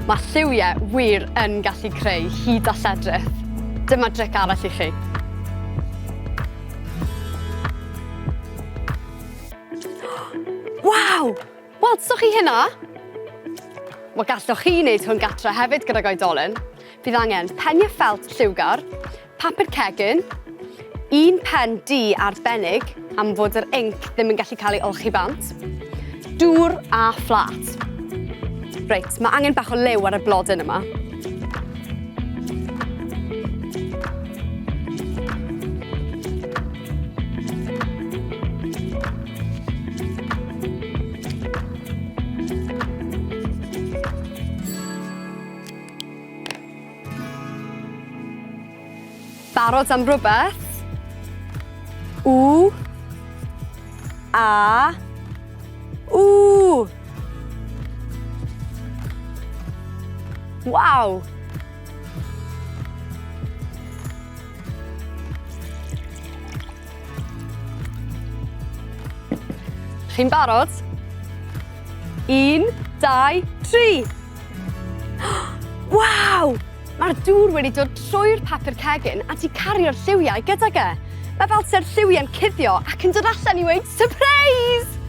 Mae lliwiau wir yn gallu creu hud a lledrith. Dyma dric arall i chi. Waw! Welsoch chi hynna? Wel, gallwch chi wneud hwn gatre hefyd gydag oedolyn. Bydd angen peniau ffelt lliwgar, papur cegin, un pen du arbennig am fod yr inc ddim yn gallu cael ei olchi bant, dŵr a phlât. Reit, mae angen bach o liw ar y blodyn yma. Barod am rhywbeth? U A U Waw! Chi'n barod? 1, 2, 3! Waw! Mae'r dŵr wedi dod trwy'r papur cegin a 'di cario'r lliwiau gydag e. Mae fel 'se'r lliwiau'n cuddio ac yn dod allan i weud surprise!